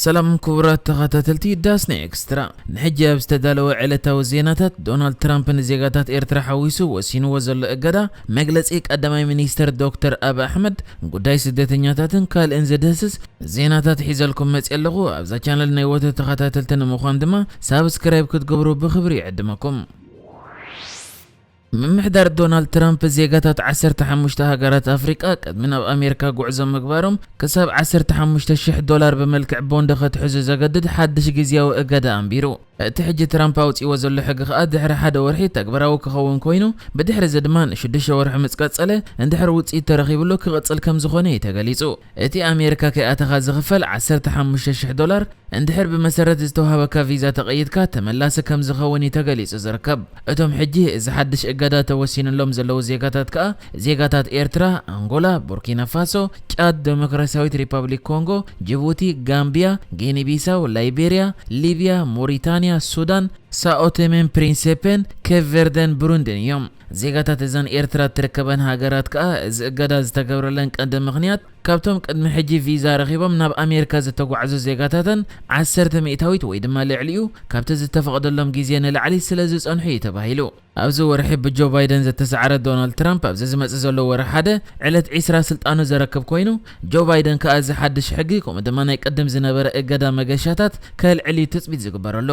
ሰላም ክቡራት ተኸታተልቲ ዳስና ኤክስትራ። ንሕጂ ኣብ ዝተዳለወ ዕለታዊ ዜናታት፣ ዶናልድ ትራምፕ ንዜጋታት ኤርትራ ሓዊሱ ወሲንዎ ዘሎ እገዳ፣ መግለጺ ቀዳማይ ሚኒስተር ዶክተር ኣብ ኣሕመድ፣ ጉዳይ ስደተኛታትን ካልእን ዝድህስስ ዜናታት ሒዘልኩም መጽየ ኣለኹ። ኣብዛ ቻነል ናይ ወትሩ ተኸታተልቲ ንምዃን ድማ ሳብስክራይብ ክትገብሩ ብኽብሪ ይዕድመኩም። ምምሕዳር ዶናልድ ትራምፕ ዜጋታት ዓሰርተ ሓሙሽተ ሃገራት ኣፍሪቃ ቅድሚ ናብ ኣሜሪካ ጉዕዞ ምግባሮም ክሳብ ዓሰርተ ሓሙሽተ ሽሕ ዶላር ብመልክዕ ቦንድ ከትሕዙ ዘገድድ ሓድሽ ግዝያዊ እገዳ ኣንቢሩ። እቲ ሕጂ ትራምፕ ኣውጺእዎ ዘሎ ሕጊ ከኣ ድሕሪ ሓደ ወርሒ ተግባራዊ ክኸውን ኮይኑ፣ ብድሕሪ እዚ ድማ ንሽዱሽተ ወርሒ ምስ ቀጸለ፣ እንድሕር ውጽኢት ተረኺብሉ ክቕጽል ከም ዝኾነ እዩ ተገሊጹ። እቲ ኣሜሪካ ከይኣተኻ ዝኽፈል ዓሰርተ ሓሙሽተ ሽሕ ዶላር እንድሕር ብመሰረት ዝተዋህበካ ቪዛ ተቐይድካ ተመላሲ ከም ዝኸውን እዩ ተገሊጹ ዝርከብ። እቶም ሕጂ እዚ ሓድሽ እገዳ ተወሲኑሎም ዘለዉ ዜጋታት ከኣ ዜጋታት ኤርትራ፣ ኣንጎላ፣ ቡርኪና ፋሶ፣ ጫድ፣ ዴሞክራሲያዊት ሪፓብሊክ ኮንጎ፣ ጅቡቲ፣ ጋምቢያ፣ ጊኒ ቢሳው፣ ላይቤሪያ፣ ሊብያ፣ ሞሪታንያ፣ ሱዳን፣ ሳኦ ቶሜን ፕሪንሴፔን፣ ኬፕ ቨርደን ብሩንድን እዮም። ዜጋታት እዘን ኤርትራ እትርከበን ሃገራት ከኣ እዚ እገዳ ዝተገብረለን ቀንዲ ምኽንያት ካብቶም ቅድሚ ሕጂ ቪዛ ረኺቦም ናብ ኣሜሪካ ዝተጓዕዙ ዜጋታተን ዓሰርተ ሚእታዊት ወይ ድማ ልዕሊኡ ካብቲ ዝተፈቕደሎም ግዜ ንላዕሊ ስለ ዝጸንሑ እዩ ተባሂሉ። ኣብዚ ወርሒ ብጆ ባይደን ዝተሰዓረ ዶናልድ ትራምፕ ኣብዚ ዝመጽእ ዘሎ ወርሒ ሓደ ዕለት ዒስራ ስልጣኑ ዘረክብ ኮይኑ፣ ጆ ባይደን ከኣ እዚ ሓድሽ ሕጊ ከምኡ ድማ ናይ ቅድም ዝነበረ እገዳ መገሻታት ከልዕል እዩ ትጽቢት ዝግበረሉ።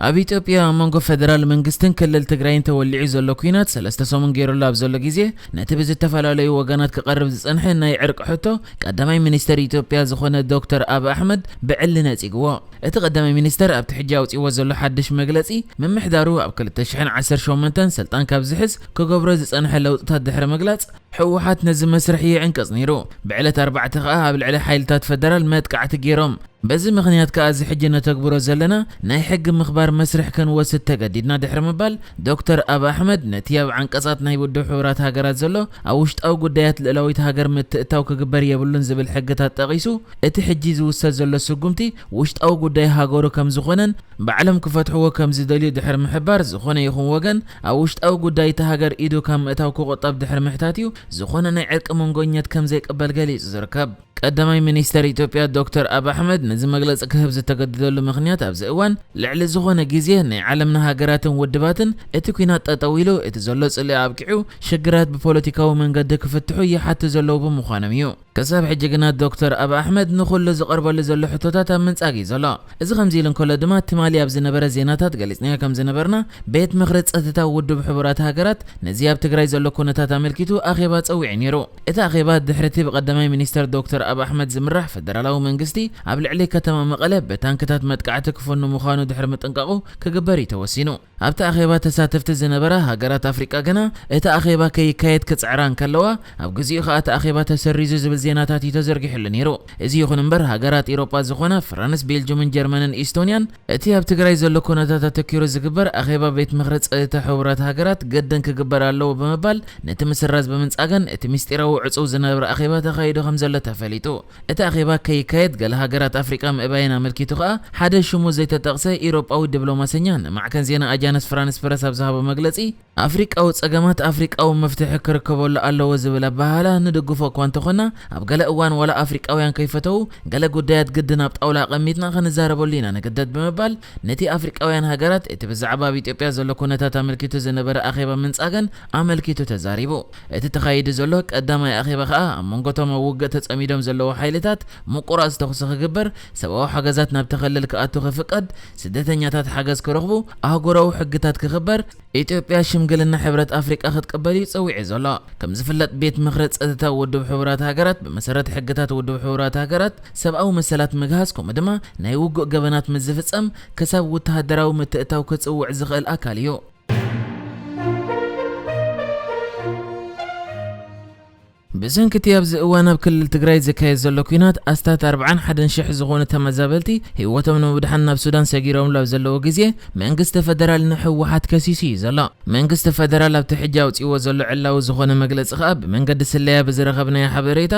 ኣብ ኢትዮጵያ ኣብ መንጎ ፈደራል መንግስትን ክልል ትግራይን ተወሊዑ ዘሎ ኲናት ሰለስተ ሰሙን ገይሩሉ ኣብ ዘሎ ግዜ፣ ነቲ ብዝተፈላለዩ ወገናት ክቐርብ ዝጸንሐ ናይ ዕርቂ ሕቶ ቀዳማይ ሚኒስተር ኢትዮጵያ ዝኾነ ዶክተር ኣብ ኣሕመድ ብዕሊ ነጺግዎ። እቲ ቀዳማይ ሚኒስተር ኣብቲ ሕጂ ኣውጺእዎ ዘሎ ሓድሽ መግለጺ፣ ምምሕዳሩ ኣብ ክልተ ሽሕን ዓሰርተ ሸሞንተን ስልጣን ካብ ዝሕዝ ክገብሮ ዝጸንሐ ለውጥታት ድሕሪ ምግላጽ፣ ህወሓት ነዚ መስርሕ ይዕንቅጽ ነይሩ። ብዕለት ኣርባዕተ ከኣ ኣብ ልዕሊ ሓይልታት ፈደራል መጥቃዕቲ ገይሮም። በዚ ምኽንያት ከኣ እዚ ሕጂ ነተግብሮ ዘለና ናይ ሕጊ ምኽባር መስርሕ ክንወስድ ተገዲድና ድሕሪ ምባል፣ ዶክተር ኣብ ኣሕመድ ነቲ ኣብ ዓንቀጻት ናይ ውድብ ሕቡራት ሃገራት ዘሎ ኣብ ውሽጣዊ ጉዳያት ልእላዊት ሃገር ምትእታው ክግበር የብሉን ዝብል ሕግታት ጠቒሱ፣ እቲ ሕጂ ዝውሰድ ዘሎ ስጉምቲ ውሽጣዊ ጉዳይ ሃገሩ ከም ዝኾነን ባዕሎም ክፈትሕዎ ከም ዝደልዩ ድሕሪ ምሕባር፣ ዝኾነ ይኹን ወገን ኣብ ውሽጣዊ ጉዳይ እታ ሃገር ኢዱ ካብ ምእታው ክቑጠብ ድሕሪ ምሕታት እዩ ዝኾነ ናይ ዕርቂ መንጎኛት ከም ዘይቅበል ገሊጹ ዝርከብ። ቀዳማይ ሚኒስተር ኢትዮጵያ ዶክተር ኣብ ኣሕመድ ነዚ መግለጺ ክህብ ዝተገደደሉ ምኽንያት፣ ኣብዚ እዋን ልዕሊ ዝኾነ ግዜ ናይ ዓለምና ሃገራትን ውድባትን እቲ ኲናት ጠጠው ኢሉ እቲ ዘሎ ጽልኢ ኣብቂዑ ሽግራት ብፖለቲካዊ መንገዲ ክፍትሑ ይሓቱ ዘለዉ ብምዃኖም እዩ። ክሳብ ሕጂ ግና ዶክተር ኣብ ኣሕመድ ንኹሉ ዝቐርበሉ ዘሎ ሕቶታት ኣብ ምንጻግ እዩ ዘሎ። እዚ ከምዚ ኢሉ እንከሎ ድማ፣ ትማሊ ኣብ ዝነበረ ዜናታት ገሊጽናዮ ከም ዝነበርና፣ ቤት ምኽሪ ጸጥታ ውድብ ሕቡራት ሃገራት ነዚ ኣብ ትግራይ ዘሎ ኩነታት ኣመልኪቱ ኣኼባ ጸዊዑ ነይሩ። እቲ ኣኼባ ድሕሪ እቲ ብቀዳማይ ሚኒስተር ዶክተር ኣብ ኣሕመድ ዝምራሕ ፈደራላዊ መንግስቲ ኣብ ልዕሊ ከተማ መቐለ ብታንክታት መጥቃዕቲ ክፍኑ ምዃኑ ድሕሪ ምጥንቃቑ ክግበር እዩ ተወሲኑ። ኣብቲ ኣኼባ ተሳተፍቲ ዝነበራ ሃገራት ኣፍሪቃ ግና እቲ ኣኼባ ከይካየድ ክጽዕራ እንከለዋ፣ ኣብ ግዚኡ ከኣ እቲ ኣኼባ ተሰሪዙ ዝብል ዜናታት እዩ ተዘርጊሑሉ ነይሩ። እዚ ይኹን እምበር፣ ሃገራት ኤውሮጳ ዝኾና ፍራንስ፣ ቤልጅምን ጀርመንን ኢስቶንያን እቲ ኣብ ትግራይ ዘሎ ኩነታት ኣተኪሩ ዝግበር ኣኼባ ቤት ምኽሪ ጸጥታ ሕቡራት ሃገራት ግድን ክግበር ኣለዎ ብምባል ነቲ ምስራዝ ብምንጻገን እቲ ምስጢራዊ ዕጹው ዝነበረ ኣኼባ ተኻይዱ ከም ዘሎ ተፈሊጡ። እቲ ኣኼባ ከይካየድ ገለ ሃገራት ኣፍሪቃ ምእባየን ኣመልኪቱ ከኣ ሓደ ሽሙ ዘይተጠቕሰ ኤውሮጳዊ ዲፕሎማሰኛ ንማዕከን ዜና ኣጃንስ ፍራንስ ፕረስ ኣብ ዝሃቦ መግለጺ፣ ኣፍሪቃዊ ጸገማት ኣፍሪቃዊ መፍትሒ ክርከበሉ ኣለዎ ዝብል ኣበሃህላ ንድግፎ እኳ እንተኾና፣ ኣብ ገለ እዋን ዋላ ኣፍሪቃውያን ከይፈተዉ ገለ ጉዳያት ግድን ኣብ ጣውላ ኣቐሚጥና ክንዛረበሉ ኢና ንግደድ ብምባል፣ ነቲ ኣፍሪቃውያን ሃገራት እቲ ብዛዕባ ኣብ ኢትዮጵያ ዘሎ ኩነታት ኣመልኪቱ ዝነበረ ኣኼባ ምንጻገን ኣመልኪቱ ተዛሪቡ። እቲ ተኻይዱ ዘሎ ቀዳማይ ኣኼባ ከኣ ኣብ መንጎ እቶም ኣብ ውግእ ተጸሚዶም ዘለዉ ሓይልታት ምቁራጽ ተኹሲ ክግበር፣ ሰብኣዊ ሓገዛት ናብቲ ክልል ክኣቱ ክፍቀድ፣ ስደተኛታት ሓገዝ ክረኽቡ፣ ኣህጉራዊ ሕግታት ክኽበር፣ ኢትዮጵያ ሽምግልና ሕብረት ኣፍሪቃ ክትቅበል እዩ ጸዊዑ ዘሎ። ከም ዝፍለጥ፣ ቤት ምኽሪ ጸጥታ ውድብ ሕቡራት ሃገራት ብመሰረት ሕግታት ውድብ ሕቡራት ሃገራት ሰብኣዊ መሰላት ምግሃስ፣ ከምኡ ድማ ናይ ውጉእ ገበናት ምስ ዝፍጸም ክሳብ ወተሃደራዊ ምትእታው ክጽውዕ ዝኽእል ኣካል እዩ። ብሰንኪ እቲ ኣብዚ እዋን ኣብ ክልል ትግራይ ዝካየድ ዘሎ ኲናት ኣስታት ኣርብዓን ሓደን ሽሕ ዝኾኑ ተመዛበልቲ ህይወቶም ንምድሓን ናብ ሱዳን ሰጊሮምሉ ኣብ ዘለዉ ግዜ፣ መንግስቲ ፈደራል ንህወሓት ከሲሱ እዩ ዘሎ። መንግስቲ ፈደራል ኣብቲ ሕጂ ኣውጺእዎ ዘሎ ዕላዊ ዝኾነ መግለጺ ከኣ፣ ብመንገዲ ስለያ ብዝረኸብናዮ ሓበሬታ፣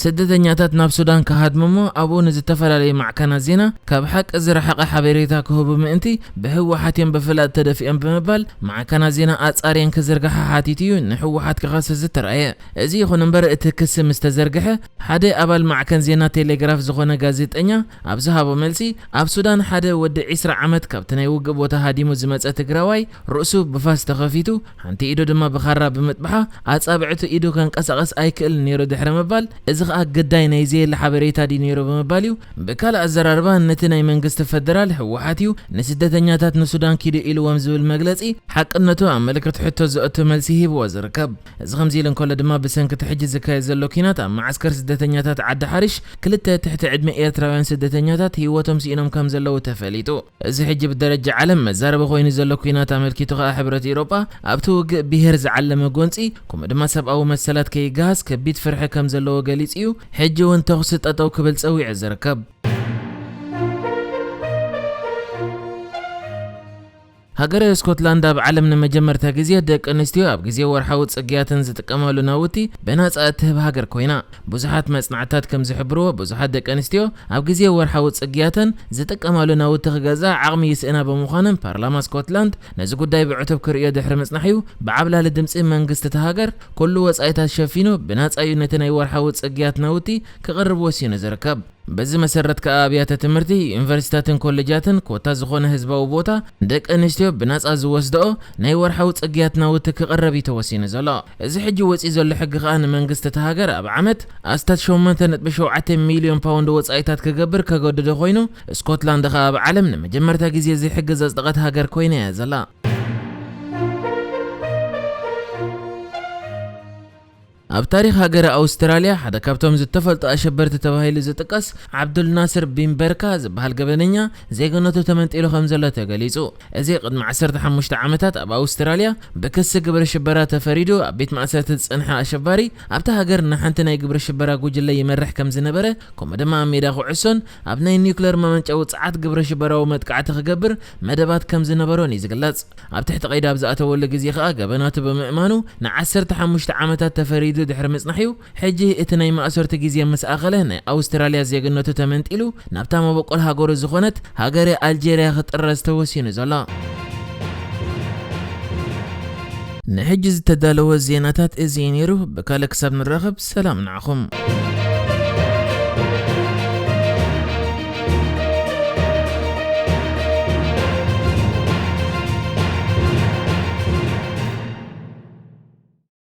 ስደተኛታት ናብ ሱዳን ክሃድሙ እሞ ኣብኡ ንዝተፈላለዩ ማዕከናት ዜና ካብ ሓቂ ዝረሓቐ ሓበሬታ ክህቡ ምእንቲ ብህወሓት እዮም ብፍላጥ ተደፊኦም ብምባል ማዕከናት ዜና ኣጻርየን ክዝርግሓ ሓቲቱ እዩ ንህወሓት ክኸስስ ዝተራእየ። እዚ ይኹን እምበር እቲ ክሲ ምስ ተዘርግሐ፣ ሓደ ኣባል ማዕከን ዜና ቴሌግራፍ ዝኾነ ጋዜጠኛ ኣብ ዝሃቦ መልሲ፣ ኣብ ሱዳን ሓደ ወዲ ዒስራ ዓመት ካብቲ ናይ ውግእ ቦታ ሃዲሙ ዝመጸ ትግራዋይ ርእሱ ብፋስ ተኸፊቱ፣ ሓንቲ ኢዱ ድማ ብኻራ ብምጥብሓ፣ ኣጻብዕቱ ኢዱ ከንቀሳቐስ ኣይክእልን ነይሩ ድሕሪ ምባል፣ እዚ ኸኣ ግዳይ ናይ ዘየለ ሓበሬታ ድዩ ነይሩ ብምባል እዩ። ብካልእ ኣዘራርባ፣ ነቲ ናይ መንግስቲ ፈደራል ህወሓት እዩ ንስደተኛታት ንሱዳን ኪዱ ኢልዎም ዝብል መግለጺ ሓቅነቱ ኣብ ምልክት ሕቶ ዘእቱ መልሲ ሂብዎ ዝርከብ። እዚ ከምዚ ኢሉ እንከሎ ድማ፣ ብሰንኪ እቲ ሕጂ ዝካየድ ዘሎ ኲናት ኣብ መዓስከር ስደተኛታት ዓዲ ሓሪሽ ክልተ ትሕቲ ዕድመ ኤርትራውያን ስደተኛታት ህይወቶም ስኢኖም ከም ዘለዉ ተፈሊጡ። እዚ ሕጂ ብደረጃ ዓለም መዛረቢ ኮይኑ ዘሎ ኲናት ኣመልኪቱ ከኣ፣ ሕብረት ኤውሮጳ ኣብቲ ውግእ ብሄር ዝዓለመ ጎንጺ፣ ከምኡ ድማ ሰብኣዊ መሰላት ከይገሃስ ከቢድ ፍርሒ ከም ዘለዎ ገሊጹ እዩ። ሕጂ እውን ተኹሲ ጠጠው ክብል ጸዊዑ ዝርከብ። ሃገረ ስኮትላንድ ኣብ ዓለም ንመጀመርታ ግዜ ደቂ ኣንስትዮ ኣብ ግዜ ወርሓዊ ጽግያተን ዝጥቀማሉ ናውቲ ብናጻ እትህብ ሃገር ኮይና። ብዙሓት መጽናዕትታት ከም ዝሕብርዎ፣ ብዙሓት ደቂ ኣንስትዮ ኣብ ግዜ ወርሓዊ ጽግያተን ዝጥቀማሉ ናውቲ ክገዝኣ ዓቕሚ ይስእና ብምዃነን፣ ፓርላማ ስኮትላንድ ነዚ ጉዳይ ብዕቱብ ክርእዮ ድሕሪ ምጽናሕ እዩ ብዓብላሊ ድምጺ መንግስቲ እታ ሃገር ኩሉ ወጻኢታት ሸፊኑ ብናጻ እዩ ነቲ ናይ ወርሓዊ ጽግያት ናውቲ ክቕርብ ወሲኑ ዝርከብ። በዚ መሰረት ከኣ፣ ኣብያተ ትምህርቲ፣ ዩኒቨርሲታትን ኮሌጃትን ኮታ ዝኾነ ህዝባዊ ቦታ ንደቂ ኣንስትዮ ብናጻ ዝወስድኦ ናይ ወርሓዊ ጽግያት ናውቲ ክቕረብ እዩ ተወሲኑ ዘሎ። እዚ ሕጂ ወጺኡ ዘሎ ሕጊ ከኣ፣ ንመንግስቲ እታ ሃገር ኣብ ዓመት ኣስታት ሸሞንተ ነጥቢ ሸውዓተ ሚልዮን ፓውንድ ወጻኢታት ክገብር ከገድዶ ኮይኑ፣ ስኮትላንድ ከኣ ኣብ ዓለም ንመጀመርታ ግዜ እዚ ሕጊ ዘጽደቐት ሃገር ኮይና እያ ዘላ። ኣብ ታሪኽ ሃገረ ኣውስትራልያ፣ ሓደ ካብቶም ዝተፈልጡ ኣሸበርቲ ተባሂሉ ዝጥቀስ ዓብዱል ናስር ቢን በርካ ዝበሃል ገበነኛ፣ ዜግነቱ ተመንጢሉ ከም ዘሎ ተገሊጹ። እዚ ቅድሚ ዓሰርተ ሓሙሽተ ዓመታት ኣብ ኣውስትራልያ ብክሲ ግብረ ሽበራ ተፈሪዱ ኣብ ቤት ማእሰርቲ ዝጸንሐ ኣሸባሪ፣ ኣብታ ሃገር ንሓንቲ ናይ ግብረ ሽበራ ጉጅለ ይመርሕ ከም ዝነበረ፣ ከምኡ ድማ ኣብ ሜዳ ኩዕሶን ኣብ ናይ ኒውክለር መመንጨዊ ጸዓት ግብረ ሽበራዊ መጥቃዕቲ ክገብር መደባት ከም ዝነበሮን እዩ ዝግለጽ። ኣብ ትሕቲ ቀይዲ ኣብ ዝኣተወሉ ግዜ ከኣ፣ ገበናቱ ብምእማኑ ንዓሰርተ ሓሙሽተ ዓመታት ተፈሪዱ ድሕሪ ምጽናሕ እዩ። ሕጂ እቲ ናይ ማእሰርቲ ግዜ ምስ ኣኸለ፣ ናይ ኣውስትራልያ ዜግነቱ ተመንጢሉ፣ ናብታ መበቆል ሃገሩ ዝኾነት ሃገረ ኣልጀርያ ክጥረዝ ተወሲኑ ዘሎ። ንሕጂ ዝተዳለወ ዜናታት እዚ እዩ ነይሩ። ብካልእ ክሳብ ንራኸብ፣ ሰላም ንዓኹም።